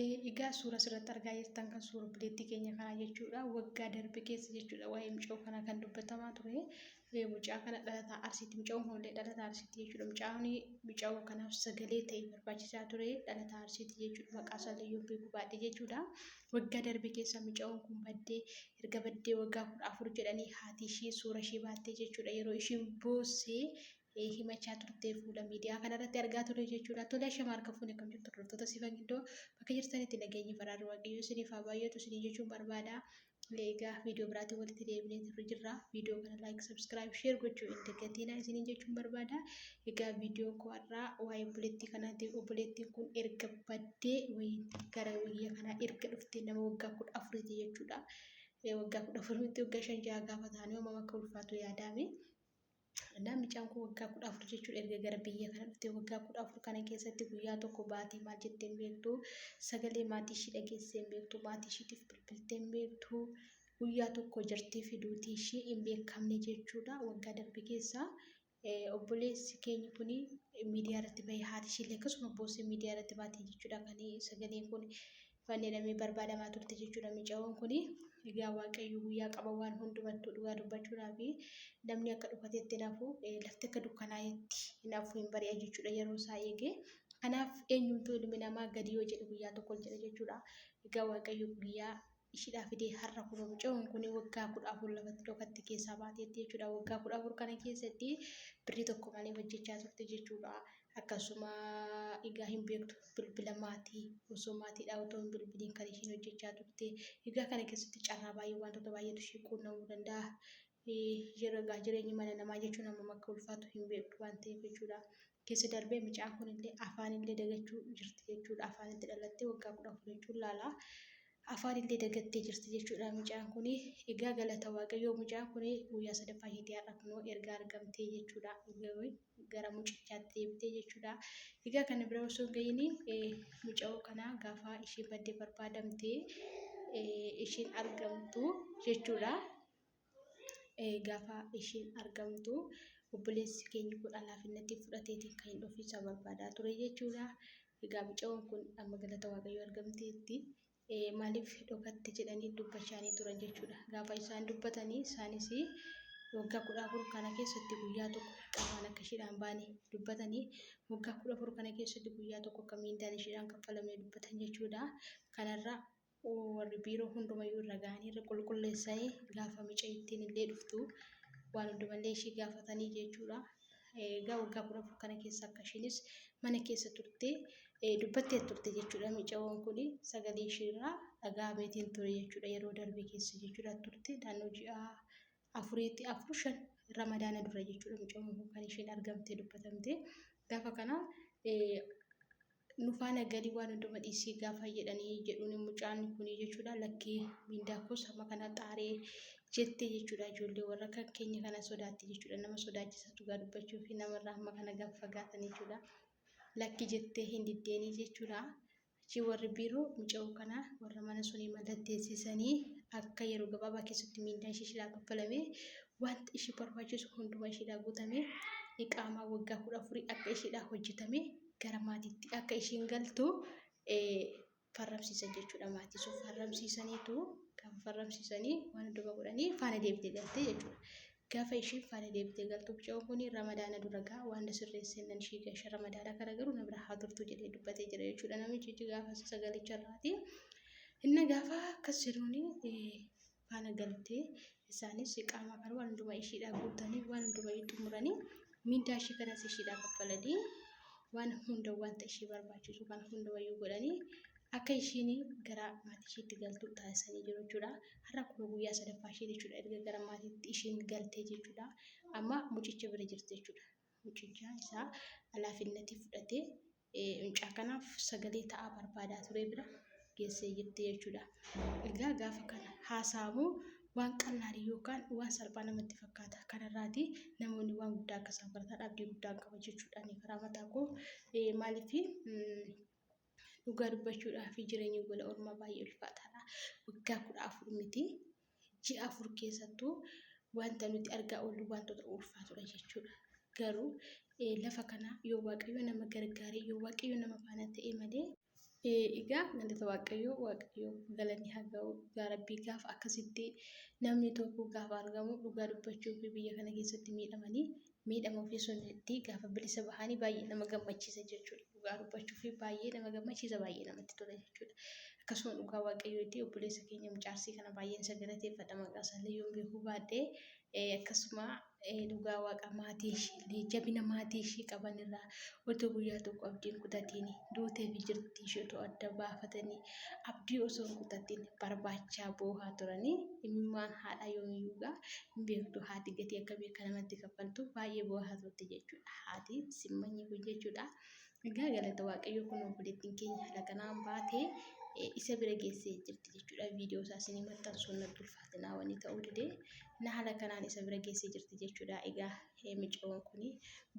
Egaa suura asirratti argaa jirtan kan suura obboleettii keenya kanaa jechuudha. Waggaa darbe keessa jechuudha waa'ee mucoo kanaa kan dubbatamaa ture. Mucaa kana dhalataa Arsiitti, mucaan kunillee dhalataa Arsiitti jechuudha. Mucaan mucaa kanaaf sagalee ta'e barbaachisaa ture dhalataa Arsiitti jechuudha. Maqaa isaallee yoo beeku baadhe jechuudha. Waggaa darbe keessa mucaan kun baddee erga baddee waggaa 14 jedhanii haati ishee suura ishee baattee jechuudha. Yeroo isheen boossee himachaa turte fuula miidiyaa kanarratti argaa turre jechuudha. Tole ashama harka fuune kam jirtu hordoftoota Siifan Gindoo bakka jirtanitti nageenyi faraarri Waaqayyoo isiniif haa baay'atu isinii jechuun barbaada. Egaa viidiyoo biraatiin walitti deebinee turre jirra. Viidiyoo kana like, subscribe, share gochuu hin dagatinaa isiniin jechuun barbaada. Egaa viidiyoon koo har'aa waa'ee obboleettii kanaati. Obboleettiin kun erga baddee wayii gara biyya kanaa erga dhuftee nama waggaa 14ti jechuudha. Waggaa 14 miti waggaa 5 6 gaafa ta'anii uumama akka ulfaatu yaadaame. Innaa mucaan kun waggaa 14 jechuudha erga gara biyya kana dhuftee waggaa 14 kana keessatti guyyaa tokko baatee maal jettee hin beektu, sagalee maatii ishii dhageessee hin beektu, maatii ishiitiif bilbiltee hin beektu, guyyaa tokko jirtii fi duutii ishii hin beekamne jechuudha. Waggaa darbe keessa obboleessi keenya kun miidiyaa irratti bahee haati ishiillee akkasuma boossee miidiyaa irratti baatee jechuudha kan sagaleen kun fannidhamee barbaadamaa turte jechuudha micayoon kuni. Egaa Waaqayyo guyyaa qaba waan hundumattuu dhugaa dubbachuudhaaf namni akka dhokatetti hin hafu, lafti akka dukkanaa'etti hin hafu, hin bari'a jechuudha yeroo isaa eegee. Kanaaf eenyumtuu ilmi namaa gadi yoo jedhe guyyaa tokko ol jedha jechuudha. Egaa Waaqayyo guyyaa ishiidhaa fidee har'a kunoo mucayoon kun waggaa 14 lafatti dhokatte keessaa baateetti jechuudha. Waggaa 14 kana keessatti birrii tokko malee hojjechaa turte jechuudha. Akkasuma egaa hin beektu bilbila maatii osoo maatiidhaa otoo hin bilbiliin kan ishiin hojjechaa turte. Egaa kana keessatti carraa baay'ee wantoota baay'eetu ishee quunnamuu danda'a. Yeroo egaa jireenyi mana namaa jechuun hammam akka ulfaatu hin beektu waan ta'eef jechuudha. Keessa darbee mucaan kunillee afaanillee dagachuu jirti jechuudha. Afaanitti dhalattee waggaa 14 jechuun laala. Afaan illee dagattee jirti jechuudha mucaan kuni. Egaa galata Waaqayyoo mucaan kuni guyyaa sadaffaa isheetii har'a kunoo erga argamtee jechuudha. Gara mucichaatti deebitee jechuudha. Egaa kana bira osoo hin gahiin muca'oo kana gaafa isheen baddee barbaadamtee isheen argamtu jechuudha. Gaafa isheen argamtu obboleessi keenya kun alaafinnatti fudhateetiin kan hin ofiisaa barbaadaa ture jechuudha. Egaa mucayoon kun amma galata Waaqayyoo argamteetti. Maaliif dhokatte jedhanii dubbachaanii turan jechuudha. Gaafa isaan dubbatanii isaanis waggaa 14 kana keessatti guyyaa tokko qaamaan akka isheedhaan baane dubbatanii waggaa 14 kana keessatti guyyaa tokko akka miindaan isheedhaan kaffalamne dubbatan jechuudha. Kanarra warri biiroo hundumayyuu irra ga'anii irra qulqulleessanii gaafa micayittiin illee dhuftu waan hundumallee ishii gaafatanii jechuudha. Egaa waggaa 14 kana keessa akka ishiinis mana keessa turte dubbattee turte jechuudha. Micayoon kun sagalee ishiirraa dhaga'ameetiin ture jechuudha. Yeroo darbe keessa jechuudha turte naannoo ji'a afuriitti afur shan ramadaana dura jechuudha. Micayoon kun kan isheen argamtee dubbatamte gaafa kana nu faana gali waan hunduma dhiisii gaafa jedhanii jedhuun mucaan kun jechuudha lakkii miindaa koos hamma kana xaaree jette jechuudha. Ijoollee warra kan keenya kana sodaatti jechuudha. Nama sodaachisa dhugaa dubbachuu fi namarraa hamma kana gaafa fagaatan jechuudha. Lakki jettee hin diddeenii jechuudha. Achi warri biiroo muca'oo kana warra mana sunii mallatteessisanii akka yeroo gabaabaa keessatti miindaa ishee isheedhaa kaffalame wanta ishee barbaachisu hunduma isheedhaa guutame iqaamaa waggaa 14 akka isheedhaa hojjetame gara maatiitti akka isheen galtu farramsiisan jechuudha. Maatii sun farramsiisaniitu gaafa farramsiisanii waan hunduma godhanii faana deebitee galtee jechuudha. Gaafa isheen faana deebitee galtu mucaan kun ramadaana dura gaa waan na sirreessee nan ishii gasha ramadaana kana garuu na bira haa turtu jedhee dubbatee jira jechuudha. Namichi gaafa sagalicha irraati. Inni gaafa akkas jedhuuni faana galtee isaanis iqaamaa kana waan hundumaa ishiidhaa guutanii waan hundumaa xumuranii mindaa ishii kanas ishiidhaa kaffalanii waan hunda wanta ishii barbaachisu kan hundumayyuu godhanii akka ishiin gara maatii ishiitti galtu taasisanii jiru jechuudha. Har'a kun guyyaa sadaffaa ishee jechuudha erga gara maatiitti ishiin galtee jechuudha. Amma mucicha bira jirti jechuudha. Mucicha isaa alaafinnatii fudhatee mucaa kanaaf sagalee ta'aa barbaadaa ture bira geessee jirti jechuudha. Egaa gaafa kana haasa'amu waan qallaalii yookaan waan salphaa namatti fakkaata. Kanarraati namoonni waan guddaa akka isaan baratan abdii guddaan qaba jechuudha. Ani karaa mataa koo maaliif dhugaa dubbachuudhaaf jireenyi gola ormaa baay'ee ulfaataadha. Waggaa 14 miti ji'a 4 keessattuu wanta nuti argaa oollu wantoota ulfaatudha jechuudha. Garuu lafa kana yoo Waaqayyo nama gargaare yoo Waaqayyo nama faana ta'e malee Egaa galata Waaqayyoo, Waaqayyoo galanni haa ga'u. Dhugaa Rabbii gaafa akkasitti namni tokko gaafa argamu dhugaa dubbachuu fi biyya kana keessatti miidhamanii miidhama ofii sunitti gaafa bilisa bahanii baay'ee nama gammachiisa jechuudha. Dhugaa dubbachuu fi baay'ee nama gammachiisa baay'ee namatti tola jechuudha. Akkasuma dhugaa Waaqayyooti obboleessa keenya mucaarsii kana baay'een isa galateeffadha maqaa isaallee yoon beekuu baadhee akkasuma dhugaa waaqa maatii ishiillee jabina maatii ishii qaban irraa otoo guyyaa tokko abdii hin kutatiin duutee fi jirtii ishee otoo adda baafatanii abdii osoo hin kutatiin barbaachaa boohaa turanii imimmaan haadhaa yoomiyyuu gaa hin beektu haati gatii akkamii akka namatti kaffaltu baay'ee boohaa turte jechuudha haati simmanyi kun jechuudha. Egaa galata waaqayyoo kun obboleettiin keenya haala kanaan baatee isa bira geessee jirti jechuudha. Viidiyoo isaa isinii maxxansuun natti ulfaatinaa wanni ta'uu didee na haala kanaan isa bira geessee jirti jechuudha. Egaa mucayyoon kun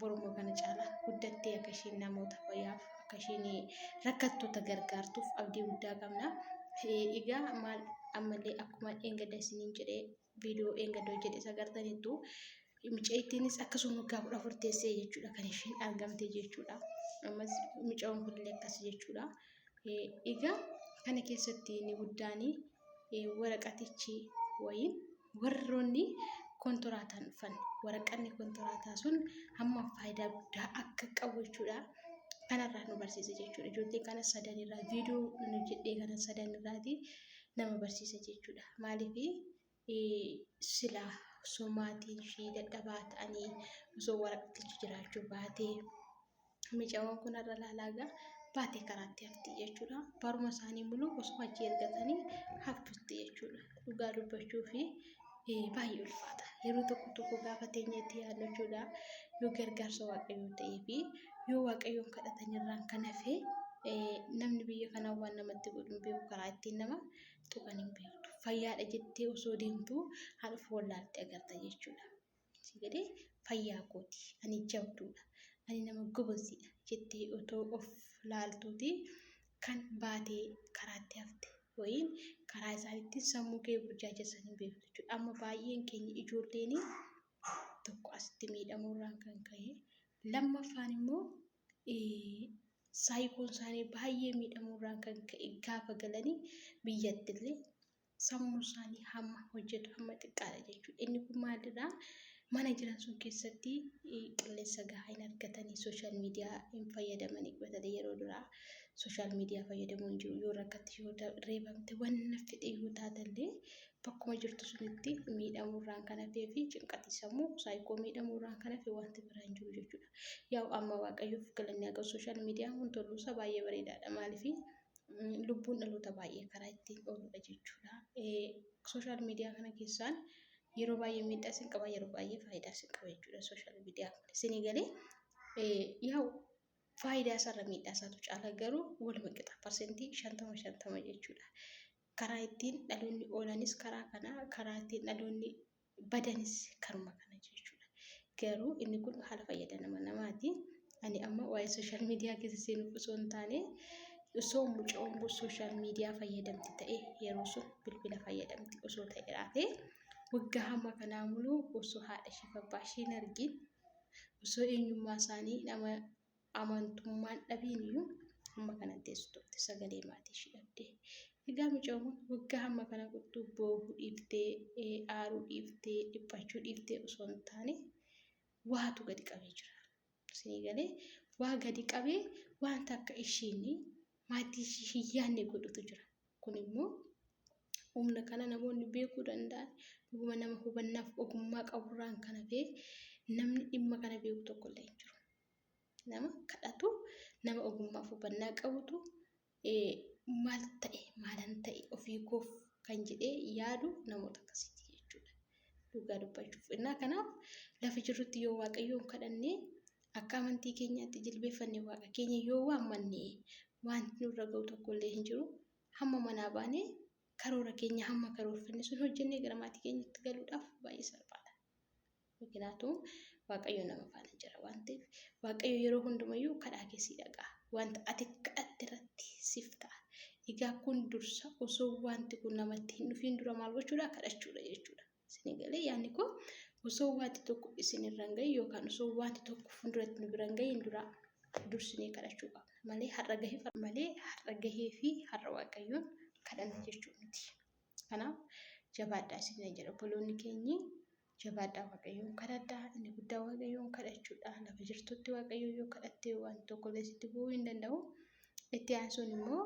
boruma kana caala guddattee akka isheen namoota fayyaaf akka isheen rakkattoota gargaartuuf abdii guddaa qabna. Egaa maal ammallee akkuma dheengadda isiniin jedhee viidiyoo dheengadda hojjedhe isa agartaniittu mucayittiinis akkasuma waggaa 14 teessee jechuudha kan isheen argamte jechuudha. Ammas mucayyoon kunillee akkas jechuudha. Egaa kana keessatti inni guddaan waraqatichi wayiin warroonni kontoraataan dhufan waraqanni kontoraataa sun hamma faayidaa guddaa akka qabu jechuudha. Kanarraa nu barsiisa jechuudha. Ijoollee kana sadanirraa viidiyoo nu jedhee kana sadanirraati nama barsiisa jechuudha. Maaliif silaa osoo maatiin ishee dadhabaa ta'anii osoo waraqatichi jiraachuu baatee mucayyoon kun har'a laalaa gaa baatee karaatti hafti jechuudha. Baruma isaanii muluu osoo achi ergatanii haftutti jechuudha. Dhugaa dubbachuu fi baay'ee ulfaata. Yeroo tokko tokko gaafa teenyee itti yaadnu jechuudha. Yoo gargaarsa Waaqayyoo ta'ee fi yoo Waaqayyoon kadhatan irraan kan hafe namni biyya kanaa waan namatti godhu hin beeku karaa ittiin nama tuqan hin beektu. Fayyaadha jettee osoo deemtuu haadha of wallaalte agarta jechuudha. Si galee fayyaa kooti, ani jabduudha, ani nama goboziidha jettee otoo of laaltuuti kan baatee karaatti hafte wayiin karaa isaaniitti sammuu kee burjaajessan hin beektu jechuudha. Amma baay'een keenya ijoolleen tokko asitti miidhamuurraan kan ka'e lammaffaan immoo saayikoon isaanii baay'ee miidhamuurraan kan ka'e gaafa galanii biyyattillee sammuu isaanii hamma hojjetu hamma xiqqaadha jechuudha. Inni kun maalidhaa? Mana jiran sun keessatti qilleensa gahaa hin argatanii sooshaal miidiyaa hin fayyadamanii batalee yeroo duraa sooshaal miidiyaa fayyadamuu hin jiru. Yoo rakkatte yoo reebamte wanna fedhe yoo taatellee bakkuma jirtu sunitti miidhamuurraan kan hafee fi cinqatii sammuu saayikoo miidhamuurraan kan hafe wanti biraa hin jiru jechuudha. Yaa'u amma Waaqayyoof galanni haa ga'u sooshaal miidiyaan kun tolluusaa baay'ee bareedaadha. Maaliif lubbuun dhaloota baay'ee karaa ittiin ooludha jechuudha. Sooshaal miidiyaa kana keessaan yeroo baay'ee miidhaa isin qaba yeroo baay'ee faayidaa isin qaba jechuudha sooshaal miidiyaan kun. Isinii galee yaa'u faayidaa isaarra miidhaa isaatu caala garuu waluma qixa parsentii 50 50 jechuudha. Karaa ittiin dhaloonni oolanis karaa kana, karaa ittiin dhaloonni badanis karuma kana jechuudha. Garuu inni kun haala fayyadama namaati. Ani amma waa'ee sooshaal miidiyaa keessa seenuuf osoo hin taane osoo mucaan kun sooshaal miidiyaa fayyadamti ta'e yeroo sun bilbila fayyadamti osoo ta'e raatee waggaa hamma kanaa muluu osoo haadha ishee fi abbaa ishee hin argin osoo eenyummaa isaanii nama amantummaan dhabiin iyyuu hamma kana teessu turte sagalee maatii ishii dhabdee. Egaa mucaan kun waggaa hamma kana guutuu boohuu dhiiftee, aaruu dhiiftee, dhiphachuu dhiiftee osoo hin taane waatu gadi qabee jira. Isinii galee waa gadi qabee wanta akka ishiin maatii ishii hin yaadne godhutu jira. Kun immoo humna kana namoonni beekuu danda'an dhuguma nama hubannaaf ogummaa qaburraan kan hafe namni dhimma kana beeku tokko illee hin jiru. Nama kadhatu nama ogummaaf hubannaa qabutu maal ta'e maalan ta'e ofii koof kan jedhee yaadu namoota akkasiiti jechuudha. Dhugaa dubbachuuf. Innaa kanaaf lafa jirrutti yoo Waaqayyoon kadhannee akka amantii keenyaatti jilbeeffanne Waaqa keenya yoo waammanne wanti nurra ga'u tokko illee hin jiru. Hamma manaa baanee karoora keenya hamma karoorfanne sun hojjennee gara maatii keenyatti galuudhaaf baay'ee salphaadha. ምክንያቱም Waaqayyo nama faana jira waan ta'eef Waaqayyo yeroo hundumayyuu kadhaa kee si dhaga'a. Wanta ati kadhatte irratti siif ta'a. Egaa kun dursa osoo wanti kun namatti hin dhufiin dura maal gochuudha? Kadhachuudha jechuudha. Isin galee yaadni koo osoo wanti tokko isin irra hin gahin yookaan osoo wanti tokko fuulduratti nu bira hin gahin dura dursinee kadhachuu qabna. Malee har'a gahee malee har'a gahee fi har'a Waaqayyoon kadhanna jechuu miti. Kanaaf jabaadhaa isiniin jedha obboloonni keenyi. Jabaadhaa, Waaqayyoon kadhadhaa. Inni guddaa Waaqayyoon kadhachuudha. Lafa jirtutti Waaqayyoon yoo kadhatte waan tokko illee sitti bu'uu hin danda'u. Itti aansuun immoo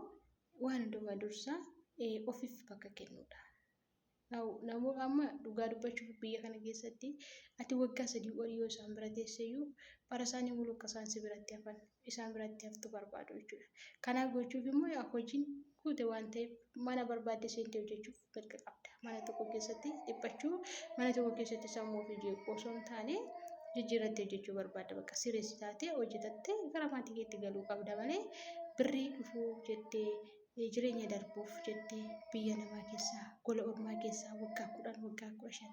waan hundumaa dursa ofiif bakka kennuudha. Namoota amma dhugaa dubbachuuf biyya kana keessatti ati waggaa 3 olii yoo isaan bira teesseyyuu bara isaanii mulu akka isaan si biratti hafan isaan biratti haftu barbaadu jechuudha. Kanaaf gochuuf immoo yaa hojiin guute waan ta'eef mana barbaadde seentee hojjechuuf mirga qabda. Mana tokko keessatti dhiphachuu, mana tokko keessatti sammuu ofii jeequu osoo hin taane jijjiirrattee hojjechuu barbaadda. Bakka sireessi taatee hojjetattee gara maatii keetti galuu qabda malee birrii dhufuu jettee jireenya darbuuf jettee biyya namaa keessaa, gola ormaa keessaa waggaa 10, waggaa 15,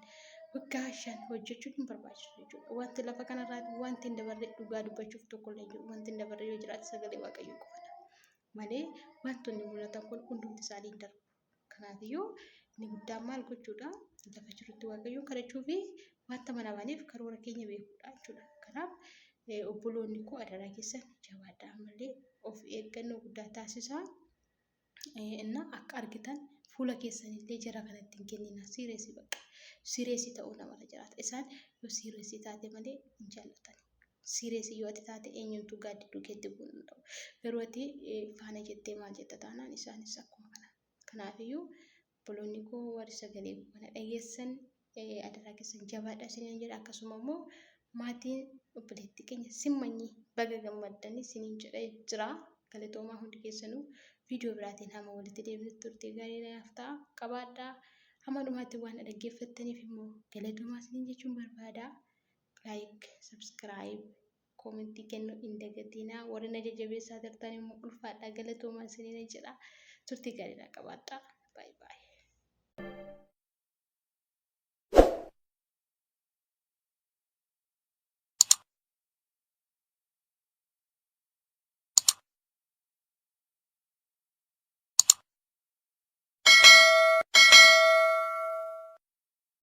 waggaa 5 hojjechuun hin barbaachisu jechuudha. Wanti lafa kanarraa wanti hin dabarre dhugaa dubbachuuf tokko illee hin jiru. Wanti hin dabarre yoo jiraate sagalee Waaqayyoo qofadha. Malee wantoonni mul'atan kun hundumti isaanii hin darbu. Kanaafiyyuu inni guddaan maal gochuudha? Lafa jirutti Waaqayyoon kadhachuu fi wanta mana baneef karoora keenya beekuudha jechuudha. Kanaaf obboloonni koo adaraa keessan jabaadhaa, ammallee of eeggannoo guddaa taasisaa. Inna akka argitan fuula keessanillee jara kanatti hin kennina. Siireesii bakka siireesii ta'uu namarra jiraata. Isaan yoo siireesii taate malee hin jaallatan. Siireesii yoo ati taate eenyumtuu gaaddidduu keetti bu'uu hin danda'u. Garuu ati faana jettee maal jetta taanaan isaanis akkuma kana. Kanaafiyyuu obboloonni koo warri sagalee koo kana dhageessan adaraa keessan jabaadhaa isiniin jedha. Akkasuma immoo maatiin obboleettii keenya Simmanyii baga gammaddanii isiniin jedhee jira. Galatoomaa hundi keessanuu, viidiyoo biraatiin hamma walitti deebinutti turtii gaarii naaf ta'a qabaadhaa. Hamma dhumaatti waan na dhaggeeffattaniif immoo galatoomaa isiniin jechuun barbaada. Like, subscribe, koomentii kennuu hin dagatinaa. Warri na jajjabeessaa jirtan immoo ulfaadhaa, galatoomaa isiniin jedha. Turtii gaarii naa qabaadhaa. Baay'ee baay'ee.